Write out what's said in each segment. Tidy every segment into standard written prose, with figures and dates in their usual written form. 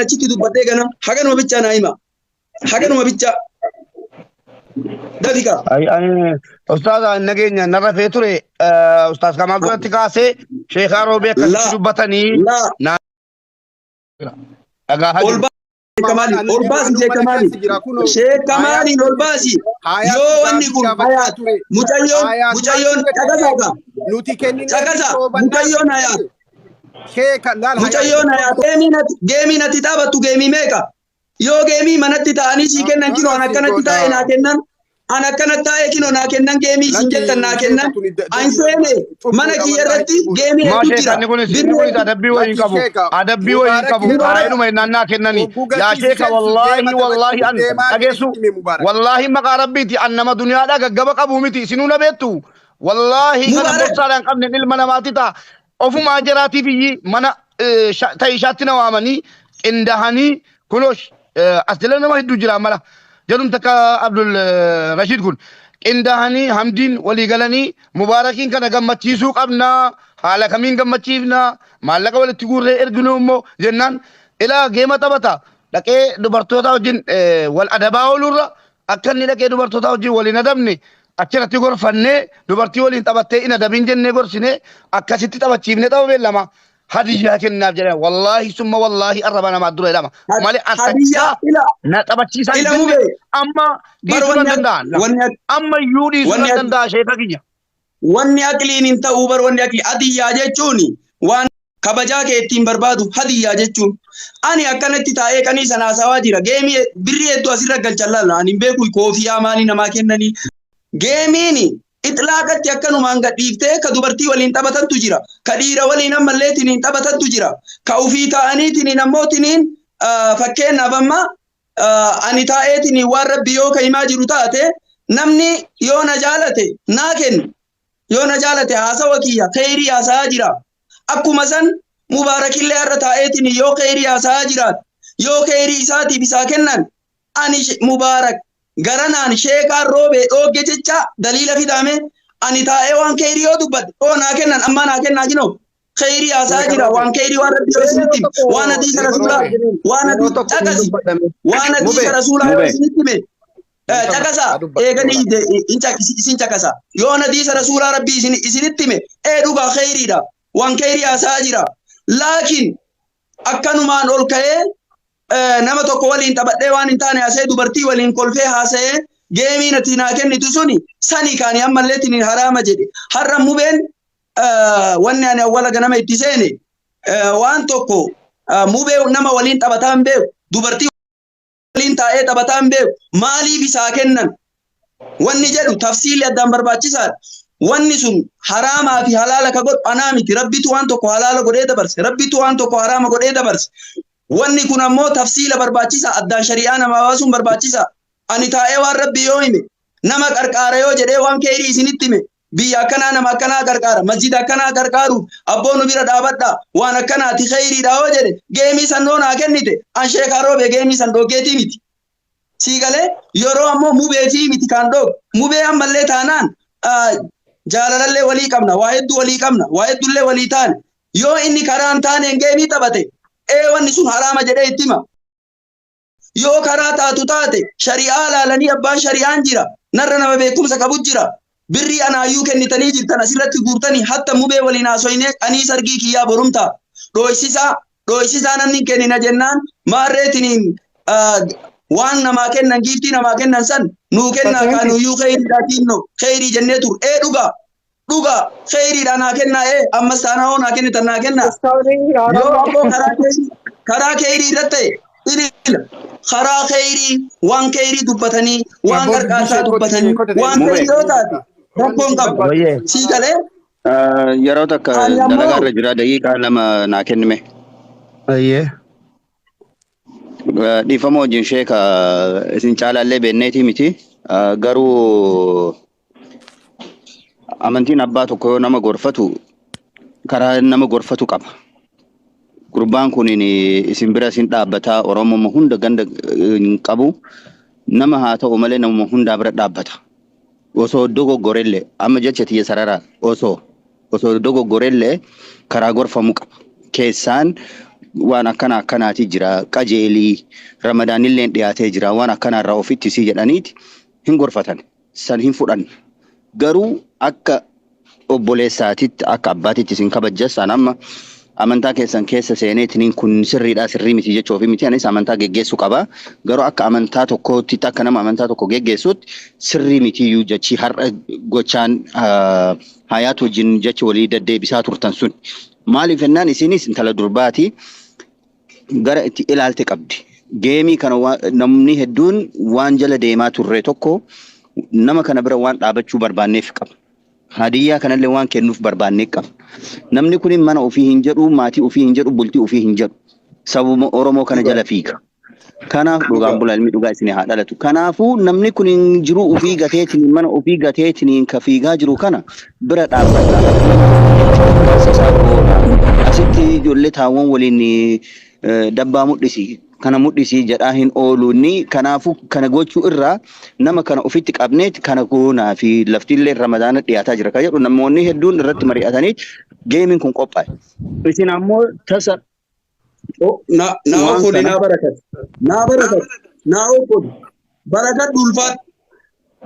Achitti dubbadhee ganam haganuma bichaa naa hima. Haganuma bichaa. Dafiqa. Ay, ani ustaaz nageenya narra fee ture ustaaz Kamaal duratti kaasee sheekaa roobee akkasitti Laa. dubbatanii Laa. na dhagahaa Ol jiru. Kamaali ol baasi Sheek Kamaali. Sheek Kamaaliin ol baasi. Yoo wanni kun hayaat mucayyoon mucayyoon caqasaa kaa. Nuti kennine Caqasa mucayyoon hayaat. Sheeka laal Mucayyoon hayaat geemiin ati taphattu geemii meeqa? Yoo geemii manatti taa'anii sii kennan kinoo an akkanatti taa'e naa kennan. An akkanatti taa'e kinoo naa kennan geemii isin jettan naa kennan. An seene mana kiyya irratti geemii Maa hedduu jira. sheekanni kunis inni Birrii kunis hedduu. adabbii wayii hin qabu. Adabbii wayii hin qabu. Kaa'edhuma jennaan naa kennani. Yaa sheeka wallaahi wallaahi an dhageessu. Wallaahi maqaa rabbiiti an nama duniyaadhaa gaggaba qabu miti isinuu na beektu. Wallaahi kana Mubaarak. borsaadhaan qabne ilma namaati ta'a. Ofumaa jaraatiif iyyi mana ta'e ishaatti na waamanii qindahanii kunoo as jala nama hedduu jira mala. Jedhum takka Abdul Rashiid kun qindahanii hamdiin walii galanii Mubaarakiin kana gammachiisuu qabna haala kamiin gammachiifna maallaqa walitti guurree erginuu immoo jennaan ilaa geema taphata dhaqee dubartoota wajjin wal adabaa oolurra akka inni dhaqee dubartoota wajjin wal hin adabne achirratti gorfannee dubartii waliin taphattee hin adabin jennee gorsinee akkasitti taphachiifnee tapha beellama hadiyyaa kennaaf jedhan wallaahi summa wallaahi arraba namaa dura jedhama malee an Hadiyyaa takkaa ila na taphachiisaa hin ila jenne mubee amma bar dhiisuu nan wanni danda'a wanni amma iyyuu dhiisuu wanni nan danda'a sheeka kiyya. Wanni aqliin hin ta'uu bar wanni aqli hadiyyaa jechuun waan kabajaa kee ittiin barbaadu hadiyyaa jechuun. Ani akkanatti taa'ee qanii sana haasawaa jira. Geemii birrii hedduu asirra galchan laala. Ani hin beeku koofiyaa maalii namaa kennanii. Geemiin ixlaaqatti akkanumaan gadhiiftee ka dubartii waliin taphatantu jira. Ka dhiira waliin ammallee tiniin taphatantu jira. Ka ofii taa'anii tiniin ammoo tiniin fakkeenyaaf amma ani taa'eetiin waan rabbi yoo ka himaa jiru taate namni yoo na jaalate naa kenna. Yoo na jaalate haasawa kiyya kheyrii haasa'aa jira. Akkuma san mubaarakillee har'a taa'eetiin yoo kheyrii haasa'aa jiraate yoo kheyrii isaatiif isaa kennan ani mubaarak garanaan sheekaan roobee dhoogge jecha daliila fidaame ani taa'ee waan kheyrii yoo dubbadhe oo naa kennan ammaa naa kennaa kinoo kheyrii haasa'aa jira waan kheyrii waan rabbi yoo isinitti hime waan hadiisa rasuulaa waan hadiisa caqasi waan hadiisa rasuulaa yoo isinitti hime caqasa eeganii isin caqasa yoo hadiisa rasuulaa rabbii isinitti hime ee dhugaa kheyriidha waan kheyrii haasa'aa jira laakiin akkanumaan ol ka'ee nama tokko waliin taphadhee waan hin taane haasa'ee dubartii waliin kolfee haasa'ee geemiin ati naa kennitu suni sani kaani ammallee tiniin haraama jedhe har'a mubeen wanni ani awwala ganama itti seene waan tokko mubee nama waliin taphataa hin beeku dubartii waliin taa'ee taphataa hin beeku maaliif isaa kennan wanni jedhu tafsiilli addaan barbaachisaadha. Wanni sun haraamaa fi halaala ka godhu anaa miti rabbitu waan tokko halaala godhee dabarse rabbitu waan tokko haraama godhee dabarse. Wanni kun ammoo tafsiila barbaachisa addaan shari'aa namaa baasuun barbaachisa. Ani taa'ee waan rabbi yoo hime nama qarqaara yoo jedhee waan keeyrii isinitti hime biyya akkanaa nama akkanaa qarqaara masjida akkanaa qarqaaruuf abboo nu bira dhaabadha waan akkanaati kheyriidha yoo jedhe geemii san noo naa kennite an sheekaa roobe geemii san dhooggeetii miti. Sii galee yeroo ammoo mubee fi miti kan dhoog mubee ammallee taanaan jaalalallee walii qabna waa hedduu walii qabna waa hedduullee walii taane yoo inni karaa hin taaneen geemii taphate ee wanni sun haraama jedhee itti hima. Yoo karaa taatu taate shari'aa laalanii abbaan shari'aan jira narra nama beekumsa qabu jira birrii anaayyuu kennitanii jirtan asirratti guurtanii hatta mubee waliin haasoynee qanii sargii kiyyaa borumtaa dhooysisaa dhooysisaa namni hin kennina jennaan maarreetiniin waan namaa kennan giiftii namaa kennan san nuu kennaa kaanuyyuu kheyriidhaa kiinno kheyrii jennee tur ee dhugaa dhugaa kheyriidhaa naa kennaa ee ammas taanaa hoo naa kennitan naa kennaa yoo ammoo karaa kheyrii irratti ta'e ilila karaa kheyrii waan kheyrii dubbatanii waan qarqaarsaa dubbatanii waan kheyrii yoo taate rakkoon qabu sii galee Yeroo takka Ani ammoo- dalagaa irra jira daqiiqaa 2 naa kennime. Ayyee. Dhiifama wajjin sheeka isin caalaallee beenneetii miti. Garuu amantiin abbaa tokko yoo nama gorfatu karaa nama gorfatu qaba. Gurbaan kun isin bira isin dhaabbataa Oromoo hunda ganda hin qabu. Nama haa ta'u malee namuma hundaa bira dhaabbata. Osoo dogoggorellee amma jecha tiyya sararaa osoo dogoggorellee karaa gorfamu qaba. Keessaan Waan akkana akkanaati jira, qajeelii, ramadaanillee dhiyaatee jira, waan akkanaarraa of ittisii jedhaniiti hin gorfatan, san hin fudhanne. Garuu akka obboleessaatitti, akka abbaatitti isin kabajjas. An amma amantaa keessan keessa seeneetiniin kun sirriidha, sirrii miti jechuu ofii miti. Anis amantaa geggeessuu qaba. Garuu akka amantaa tokkootti, akka nama amantaa tokko geggeessuutti, sirrii mitiyyuu jechi har'a gochaan hayaat wajjin jecha walii deddeebisaa turtan sun. Maaliif jennaan, isinis intala durbaati, gara itti ilaalte qabdi. Geemii kana namni hedduun waan jala deemaa turre tokko nama kana bira waan dhaabachuu barbaanneef qaba. Hadiyyaa kanallee waan kennuuf barbaannee qaba. Namni kun mana ofii hin jedhu, maatii ofii hin jedhu, bultii ofii hin jedhu. Sabuma Oromoo kana jala fiiga. Kanaaf dhugaan bula, ilmi dhugaa isin haa dhalatu. Kanaafuu namni kun jiruu ofii gateetiin, mana ofii gateetiin ka fiigaa jiru kana bira dhaabbata. Gargaarsa isaa goona. Asitti ijoollee taawwan waliin dabbaa mudhisi, kana mudhisi jedhaa hin ooluuni. Kanaafuu kana gochuu irraa nama kana ofitti qabneet kana goonaa fi laftillee ramadaana dhiyaataa jira kan jedhu namoonni hedduun irratti mari'atanii geemiin kun qophaa'e. Isin ammoo tasa Na na waan okkoli kana naa barakat. Naa barakat. Naa okkoli. Barakat ulfaat.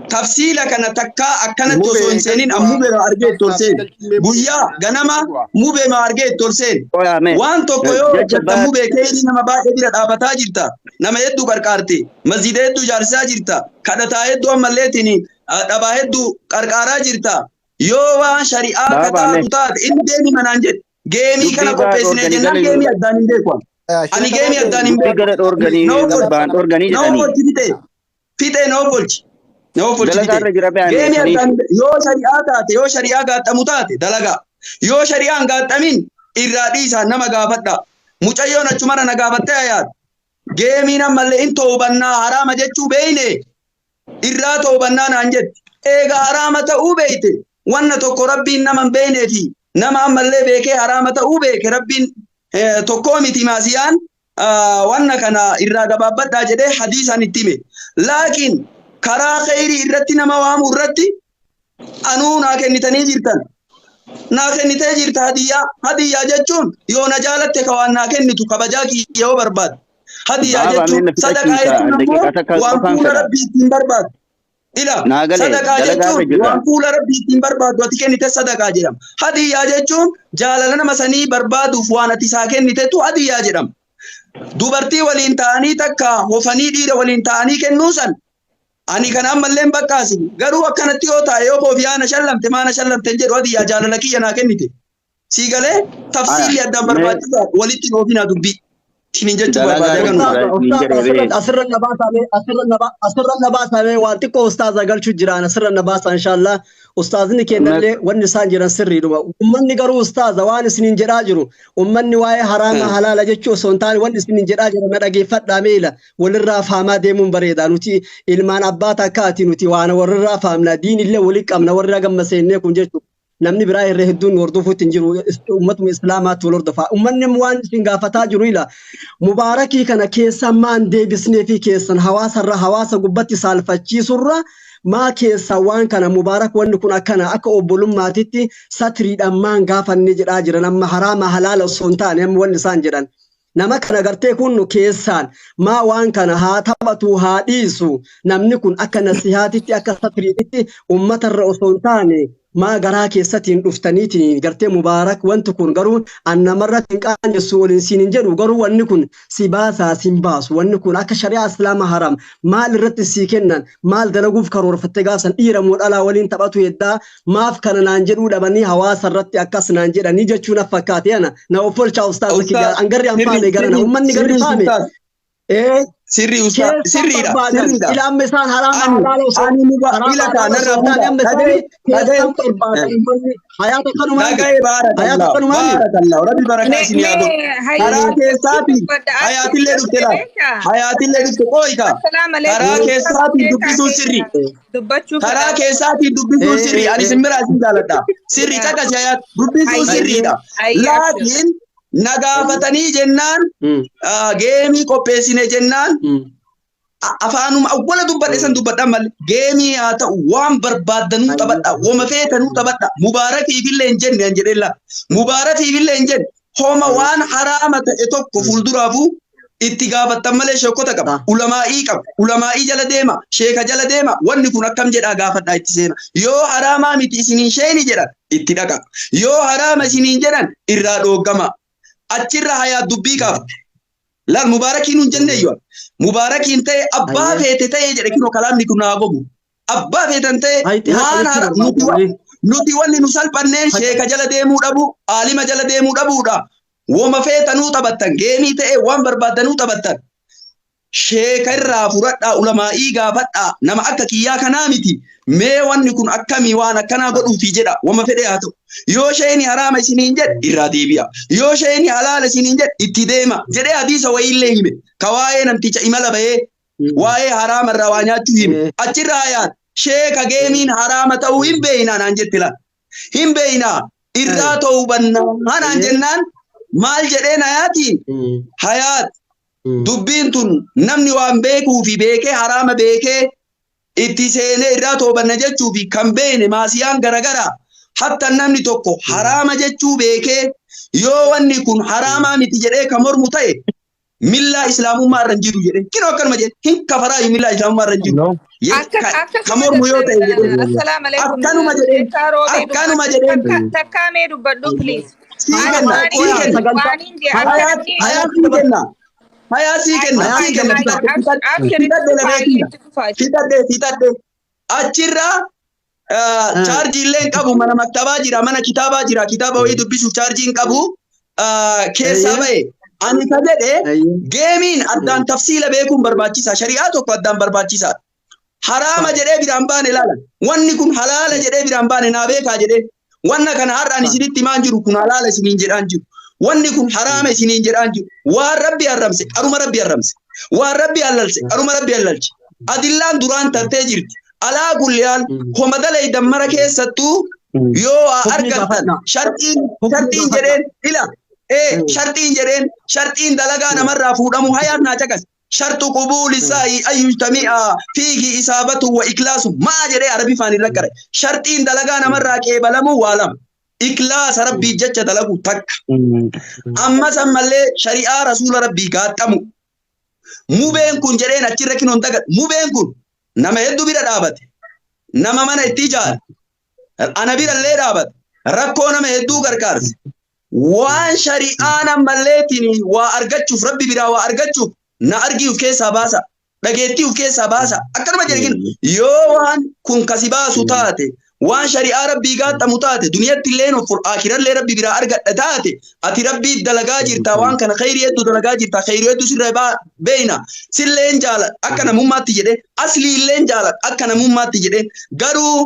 Tafsiila kana takkaa akkanatti osoo hin Mubee seenin galchuwa. an mubee argee itti ol seen. Guyyaa ganama mubee ma argee itti ol seen. Qoyaame Waan tokko yoo jecha hojjetta mubee keeyri nama baay'ee bira dhaabataa jirta. Nama hedduu qarqaarte. Masjida hedduu ijaarsisaa jirta. Kadhataa hedduu ammalleetiin dhabaa hedduu qarqaaraa jirta. Yoo waan shari'aa ka Dhaabaame. taatu taate, inni deemi manaan jedhe. Geemii Dubbii kana baa qopheessine dhoorganii jennaan gala geemii addaan hin beeku. Ani geemii addaan hin dubbii beeku. gara dhoorganii Na okolchi. baan dhoorganii Na jedhanii. okolchi fixee. Fixee na okolchi. Na okolchi Dalagaa fixee. irra jira be'ame Geemii saniif. addaan yoo shari'aa taate, yoo shari'aa gaaxamu taate dalagaa. Yoo shari'aan gaaxamin irraa dhiisaa, nama gaafadha. Mucayyoon achumara na gaafattee ayaat. Geemiin ammallee in toobannaa, haraama jechuu beeyne irraa toobannaa naan jetti. Eega haraama ta'uu beeyte, wanna tokko rabbiin nama hin beeynee fi nama ammallee beekee haraama ta'uu beeke rabbiin tokkoo miti. Maasiyaan wanna kana irraa gabaabbadhaa jedhee hadiisaan itti hime. Laakiin karaa kheyrii irratti nama waamuu irratti anuu naa kennitanii jirtan. Naa kennitee jirta hadiyyaa. Hadiyyaa jechuun yoo na jaalatte ka waan naa kennitu, kabajaa kiyya yoo barbaadde. Hadiyyaa Baaba jechuun mee na sadaqaa fixachiisa, jechuun ammoo daqiiqaa takka waan qofaan fuula fedha. rabbii ittiin barbaaddu. Ila Naa galee sadaqaa dalagaa irra jechuun jirra. waan fuula rabbii ittiin barbaaddu ati kennite sadaqaa jedhama. Hadiyyaa jechuun jaalala nama sanii barbaaduuf waan ati isaa kennitetu hadiyyaa jedhama. Dubartii waliin ta'anii takka hofanii dhiira waliin ta'anii kennuu san ani kana ammallee hin baqqaasin. Garuu akkanatti yoo taa'e, yoo koofiyaa na shallamte, maa na shallamte hin jedhu, hadiyyaa jaalala kiyya naa kennite. Sii galee? Tafsiilli addaan barbaachisaa walitti hin oofinaa dubbii. Isiniin jechuu Dalagaa barbaade irra kanuma. jira niin Ustaaza, jedhee bee. asirra na baasame, asirra na baasame, waan xiqqoo ustaaza galchuu jiraan, asirra na baasa inshallah. Ustaazni kennallee wanni isaan jedhan sirriidhuma. Ummanni garuu, ustaaza, waan isiniin jedhaa jiru, ummanni waa'ee haraama halaala jechuu osoo hin taane, wanni isiniin jedhaa jiran na dhageeffadhaa. Meela walirraa faamaa deemuun bareeda. Nuti ilmaan abbaa takkaati, nuti waan walirraa faamna, diinillee walii qabna, warri hagamma seennee kun jechuudha. Namni biraa irra hedduun nu hordofuutti hin jiru, ummatuma islaamaatti wal hordofa. Ummanni waan isin gaafataa jiru, ila mubaarakii kana keessa maan deebisnee fi keessan hawaasarra hawaasa gubbatti saalfachiisurra maa keessa waan kana mubaarak wanni kun akkana akka obbolummaatitti satriidhaan maan gaafanne jedhaa jiran. Amma haraama halaala osoo hin taane, amma wanni isaan jedhan, nama kana gartee kun keessaan maa waan kana haa taphatu haa dhiisu, namni kun akka nasihaatitti, akka satriititti ummatarra osoo hin taane, maa garaa keessatiin dhuftaniitiin gartee mubaarak wanti kun garuu an namarratti hin qaanessu, waliin siin hin jedhu, garuu wanni kun si baasaa sin baasu, wanni kun akka shari'aa islaama haram, maal irratti sii kennan, maal dalaguuf karoorfatte, gaafsan dhiira moo dhalaa waliin taphatu heddaa, maaf kana naan jedhuu dhabanii hawaasa irratti akkas naan jedhanii jechuu na fakkaate. Ana na offolchaa, ustaaza kiyya, an garri an faame garana ummanni garri faame Sirri sirri ustaaz, keessan sirriidha, barbaadan. Sirriidha. Ila amma isaan haraama Ani halaala osoo ani muba haraama ila kaa halaala osoo narraa hin taane fuudha. amma Dhagaye, isaanii dhagaye. keessan barbaadan ummanni hayaata kanumaani Dhagaye, hayaata baarakallahu, kanumaani. baarakallahu, rabbi barakaa Me isin haa godhu. me Karaa hayyuu keessaatiin dubbadha. hayaatillee dhufte laal. Beekaa. Hayaatillee dhufte qooyika. Assalaamu Karaa alaikum. keessaatiin Beekaa dubbisuun sirri. Dubbachuu Karaa fedha. keessaatiin dubbisuun sirri. Ani isin biraa isin jaaladha. Sirri, caqasi hayaat, dubbisuun Hayyee. sirriidha. Hayyee. Laakiin na gaafatanii jennaan, geemii qopheessine jennaan, afaanuma awwala dubbadhe san dubbadha malee, geemii haa ta'u, waan barbaaddanuu taphadha, wama feetanuu taphadha, mubaarakiifillee hin jenne an jedhee laa, mubaarakiifillee hin jenne. Homa waan haraama ta'e tokko fuulduraafuu itti gaafattan malee sheekota qaba. Ulamaa'ii qaba. Ulamaa'ii jala deema. Sheeka jala deema. Wanni kun akkam jedhaa gaafadhaa itti seena. Yoo haraamaa miti isiniin sheeni jedhan itti dhaqa. Yoo haraama isiniin jedhan irraa dhooggama. Achirra hayaa dubbii kaafte. Laal Mubaarakiin hin jenne iyyuu. Mubaarakiin ta'e abbaa feete ta'e jedhe kinoo kalaamni kun naa gogu. Abbaa feetan ta'e waan hara nuti wanni nu salphanneen sheeka jala deemuu dhabu, aalima jala deemuu dhabuudha. Woma feetanuu taphattan, geemii ta'e waan barbaaddanuu taphattan. Sheeka irraa furadhaa, ulamaa'ii gaafadhaa, nama akka kiyyaa kanaa miti. Mee wanni kun akkamii waan akkanaa godhuufi jedha, wama fedhee haa ta'u. Yoo sheeni haraama isiniin jedhe irraa deebi'a. Yoo sheeni halaala isiniin jedhe itti deema jedhee hadiisa wayiillee hime. Ka waa'ee namticha imala bahee waa'ee haraama irraa waa nyaachuu hime. Achirraa hayaat sheeka geemiin haraama ta'uu hin beeynaa naan jette laal. Hin beeynaa irraa towbannaa naan jennaan maal jedheen hayaatiin hayaat dubbiin tun namni waan beekuu fi beekee haraama beekee itti seenee irraa toobanna jechuu fi kan beekne maasiyaan garagaraa hatta namni tokko haraama jechuu beekee yoo wanni kun haraamaa miti jedhee kan mormu ta'e millaa islaamummaa irra hin jiru jedhee kinoo akkanuma jedhe hin kafaraayu millaa islaamummaa irra hin jiru kan mormu yoo ta'e jedhee Assalamu alaikum. akkanuma jedhee Sheekaa Roobee akkanuma dubbadhu. jedhee Takkaa mee dubbadhu please. sii kenna sii kenna Waan hin jee hayaat sii kenna hayaat sii kenna sii kenna fixadhe labeekiyya fixadhe fixadhe achirraa chaarjii illee hin qabu mana maktabaa jira mana kitaabaa jira kitaaba wayii dubbisuuf chaarjii hin qabu keessaa ba'e ani ka jedhe geemiin addaan tafsiila beekuun barbaachisaa shari'aa tokko addaan barbaachisaa haraama jedhee biraan baane laala wanni kun halaala jedhee biraan baane naa beekaa jedhee wanna kana har'aan isinitti himaan jiru kun halaala isiniin jedhaan jiru wanni kun haraama isiniin jedhaan jiru waan rabbi haramse qaruma rabbi haramse waan rabbi halalse qaruma rabbi halalche adillaan duraan tartee jirti alaa kulli haal homa dalaydan mara keessattuu yoo waa argattan sharxiin sharxiin jedheen ila ee sharxiin jedheen sharxiin dalagaa namarraa fuudhamu hayaan naa caqas sharxu qubuuli saa'i an yujtami'a fiihi isaabatu wa iklaasu maa jedhee arabifaan irra qare sharxiin dalagaa namarraa qeebalamu waa lama iklaasa rabbii jecha dalagu takka ammas ammallee shari'aa rasuula rabbii gaaxxamu mubeen kun jedheen achirra kinoon dagadhu mubeen kun nama hedduu bira dhaabate nama mana itti ijaare ana bira illee dhaabate rakkoo nama hedduu gargaarse waan shari'aan ammalleetiin waa argachuuf rabbi biraa waa argachuuf na argii of keessaa baasa dhageettii of keessaa baasa akkanuma jedhe kinu yoo waan kun kasi baasu taate waan shari'aa rabbii gaaxxamu taate duniyatti illee of akirallee rabbi biraa argadha taate ati rabbii dalagaa jirta waan kana khayrii hedduu dalagaa jirta khayrii hedduu sirra beeyna silleen jaaladha akka namummaatti jedhe aslii illeen jaaladha akka namummaatti jedhe garuu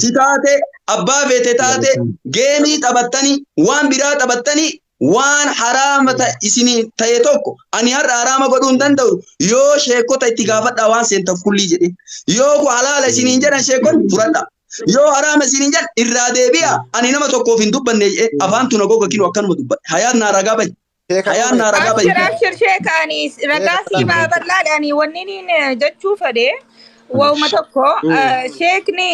si taate abbaa feete taate geemii taphattanii waan biraa taphattanii waan haraama isinii ta'e tokko ani har'a haraama godhuu hin danda'u yoo sheekota itti gaafadhaa waan seentan kullii jedhe yoo ku halaala isiniin jedhan sheekonni fudhadha yoo haraama isiniin jedhan irraa deebi'a ani nama tokkoof hin dubbanne jedhe afaan tuna goga kinu akkanuma dubbadhe hayaan naa ragaa bahi hayaan naa ragaa bahi. Abshir abshir sheeka ani ragaa sii baabal'aadha ani wanni inni jechuu fedhe waanuma tokko sheekni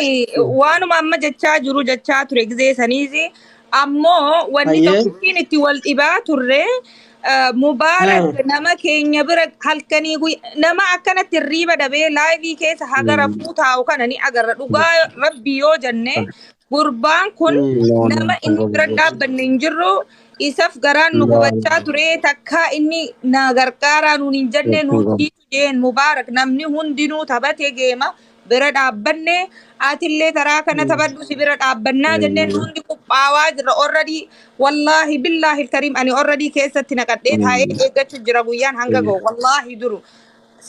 waanuma amma jechaa jiru jechaa ture gizee saniis ammoo wanni tokkittiin itti wal dhibaa turre Mubaarak nama keenya bira halkanii nama akkanatti hirriiba dhabee laayivii keessa haga rafuu taa'u kana ni agarra dhugaa rabbi yoo jenne gurbaan kun nama inni bira dhaabbanne hin jirru isaf garaan nu gubachaa ture takkaa inni na gargaaraa nuun hin jenne nuun jiitu jeen Mubaarak namni hundinuu taphate geema bira dhaabbanne atillee taraa kana taphadhu si bira dhaabbannaa jenneen hundi qophaawaa jirra already wallaahi billaahi kariim ani already keessatti naqadhee taa'ee eeggachuu jira guyyaan hanga ga'u wallaahi duru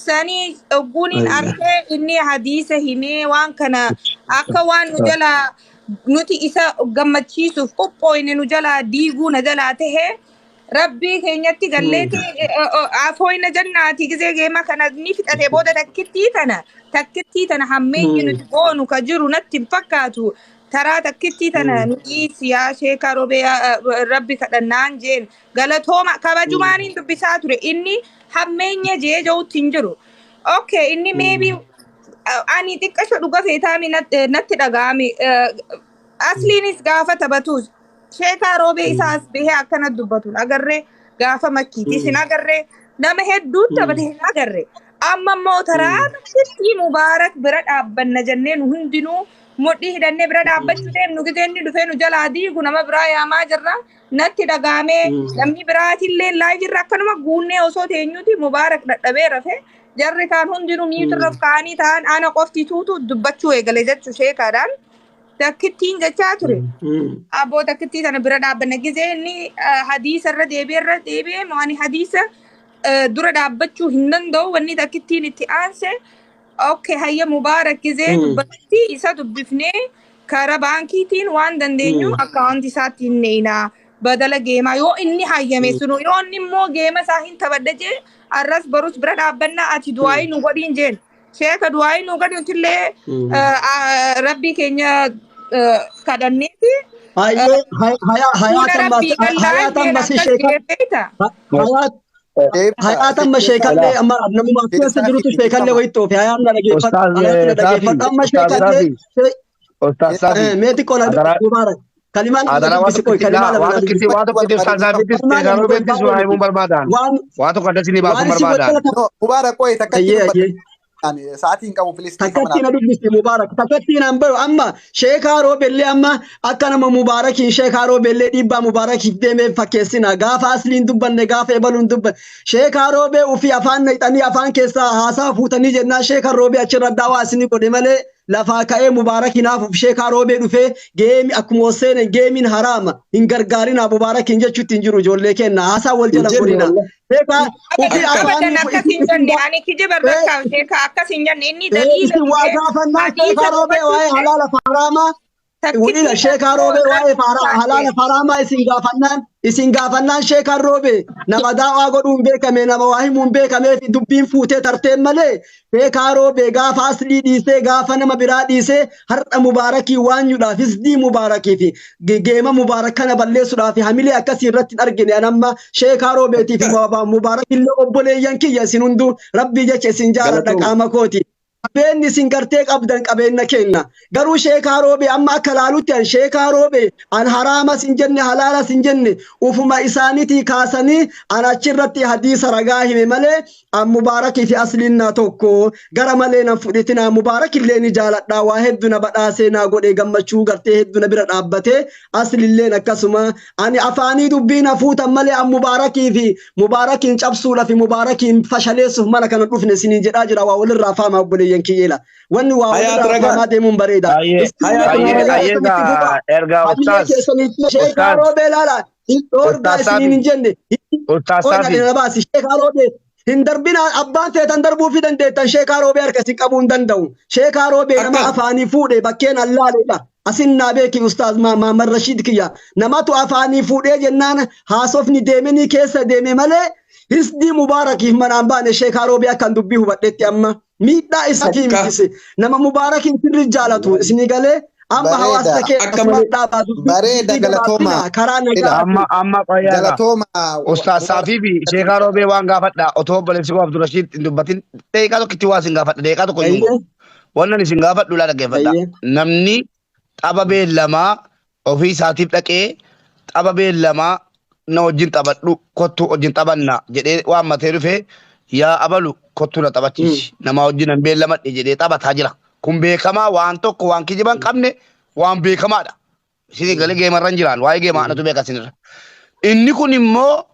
sanii ogguuniin arkee inni hadiisa himee waan kana akka waan nu jalaa nuti isa gammachiisuuf qophooyne nu jalaa diiguu na jalaa tahe rabbii keenyatti galleeti afooyna jannaati gizee geema kana ni fixate booda takkittii tana hammeenyi nuti goonu ka jiru natti hin fakkaatu taraa takkittii tana nu dhiisi yaa sheekaa robee rabbi kadhannaan jeen galatooma kabajumaaniin dubbisaa ture inni hammeenya jee ja'utti hin jiru. Okay, inni maybe ani xiqqasho dhuga feetaami natti dhaga'ame. Asliinis gaafa taphatus Sheekaa Roobee isaas bahee akkana dubbatu agarree, gaafa makkiitis hin agarree, nama hedduun taphate hin agarre. Amma immoo taraa tokkitti Mubaarak bira dhaabbanna jennee nu hundinuu mudhii hidhannee bira dhaabbachuu deemnu, gizee inni dhufee nu jalaa diigu nama biraa yaamaa jirra. Natti dhagaamee namni biraatillee live irra akkanuma guunnee osoo teenyuti Mubaarak dadhabee rafe, jarri kaan hundinuu miitirra kaanii ta'an, ana qofti tuutu dubbachuu eegale jechuu sheekaadhaan. Takkittiin jechaa ture. Abboo, takkittii tana bira dhaabbanna gizee inni hadiisa irra deebi'ee irra deebi'ee, ani hadiisa dura dhaabbachuu hin danda'u. Wanni takkittiin itti aanse, okay, hayya, Mubaarak gizee dubbatti isa dubbifnee karaa baankiitiin waan dandeenyu akkaawunti isaatti hin neeyna badala geemaa, yoo inni hayyame sunu. Yoo inni immoo geema isaa hin taphadhe jee, arras barus bira dhaabbannaa, ati du'aayii nu godhiin jeen. Sheeka, du'aayii nu godhi, nutillee rabbii keenya kadhanneeti. Hayyee, Fuula rabbii gallaan hayaatan jeen masi akkas sheekan jee beekta. Hayaatan ma sheekallee amma namuma keessa jirutu sheekallee wayitti oofe. Hayaan na dhageeffadhu, Ustaaz hayaatu na Saafi, dhageeffadhu amma Ustaaz sheekallee. Saafi, Ustaaz Saafi, Mee xiqqoo na adaraa Mubaarak kalimaan lama adaraa waan dubbisi, qoy tokkitti kalimaa laa lama waan na tokkitti dubbisi. waan tokkitti Ustaaz Saafiittis Kalimaa Sheekaa lama qoy Roobeettis waa baay'ee himuun miti barbaadaan waan waa tokko adda isinii waan baasuun isin barbaadaan. wajjala. No, Mubaarak, qoy takkatti Ayyee. dubbadha. Ayyee. Ani sa'aatii hin qabu, please, dhiifama Takkatti naa. na dubbisi Mubaarak, takkatti naan bayu. Amma sheekaa Roobellee amma akka nama Mubaarakiin sheekaa Roobellee dhiibbaa Mubaarakiif deemee fakkeessina. Gaafa asliin dubbanne, gaafa ebaluun dubbanne, sheekaa Roobee ufii afaan naqxanii afaan keessaa haasaa fuutanii jennaan sheekaa Roobee achirra daawaa isinii godhe malee lafaa ka'ee Mubaarakiin haafuuf sheekaa Roobee dhufee geemi akkuma hosseene geemiin haraama hin gargaarinaa Mubaarakiin jechuutti hin jiru. Ijoollee kenna haasaa wal Hin jala jenne godhina. wallah. Sheekaa ufii Abadan, afaanii akkas hin jenne. Ani kijiba irra sheekaa akkas hin jenne. Inni daliila isin waa fidee gaafannaa hadiisa sheekaa Roobee waa'ee dubbachuuf halaala haraamaa takkittii ila sheekaa Roobee waa'ee halaala haraamaa isin gaafannaan sheekaan Roobee nama daawaa godhuun beekame, nama waa himuun beekamee fi dubbiin fuutee tarteen malee sheekaa Roobee gaafa aslii dhiisee, gaafa nama biraa dhiisee har'a Mubaarakii waanyuudhaaf, hisdii Mubaarakii fi geema Mubaarak kana balleessuudhaaf hamilee akkasii irratti hin argine. An amma sheekaa Roobeetii fi Mubaarakillee obboleeyyan kiyya, isin hunduu rabbii jecha isin jaaladha. Galatooma. Qaama kooti. Qabeenyi isin gartee qabdan qabeenya kenna. Garuu sheekaa Roobee amma akka laalutti an sheekaa Roobee an haraamas hin jenne, halaalas hin jenne, ufuma isaaniitii kaasanii an achirratti hadiisa ragaa hime malee an Mubaarakii fi asliin naa tokko gara malee nan fudhitinaa. Mubaarakillee ni jaaladha, waa hedduu na badhaasee naa godhe, gammachuu gartee hedduu na bira dhaabbatee, aslilleen akkasuma. Ani afaanii dubbii na fuutan malee an Mubaarakii fi Mubaarakiin cabsuudhaaf fi Mubaarakiin fashaleessuuf mana kana dhufne isiniin jedhaa jira. Waa walirraa faamaa, obboleeyyan kiyyeela, wanni waa Hayaat walirraa ragaa. faamaa deemuun bareeda. Ayyee Isin Hayaat ayyee ragaa. ayyee keessanitti fufaa, egaa ergaa hamilee Ustaaz keessanitti. Sheekaa Ustaaz Roobee laala hin dhoorgaa Ustaaz isiniin Saafi hin jenne. Ustaaz Qoy Saafi na baasi. Sheekaa Roobee hin darbina, abbaan feetan darbuu fi dandeettan, sheekaa Roobee harka isin qabuu hin danda'u. Sheekaa Roobee nama Akkas. afaanii fuudhe bakkeen allaaleedha. Asin naa beeki Ustaaz Mahammad Rashiid kiyya. Namatu afaanii fuudhee jennaan haasofni deemenii keessa deeme malee hisdii Mubaarakiif manaan baane sheekaa Roobee akkan dubbii hubadhetti amma. Miidhaa isaatii Akka. mitise. Nama Mubaarakiin sirri jaalatu isinii galee amma Bareeda. hawaasa kee Akka asuma malee. dhaabaa dubbii Bareeda, dubbii galatooma. gabaabsina karaa Ila nagaatiin. Amma qoyyaadha. Galatooma. Ustaaz Saafii fi Sheekaa Roobee waan gaafadha. Otoo obboleessi koo Abdurashiid hin dubbatin daqiiqaa tokkitti waa isin gaafadha. Daqiiqaa tokko iyyuu hin Ayyee. godhu. Wannan isin gaafadhu laa dhaggeeffadha. Ayyee. Namni tapha beellamaa ofii isaatiif dhaqee tapha beellamaa na wajjin taphadhu, kottu wajjin taphanna jedhee waammatee dhufee, yaa abalu kottu na taphachiisi, nama wajjin hin beellamadhe jedhee taphataa jira. Kun beekamaa, waan tokko waan kijiba hin qabne, waan beekamaadha. Isin galee geemarra hin jiraan, waa'ee geemaa anatu beeka isinirra. Inni kun immoo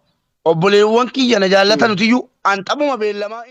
obboleewwan kiyya na jaallatan nutiyyuu an taphuma beellamaa.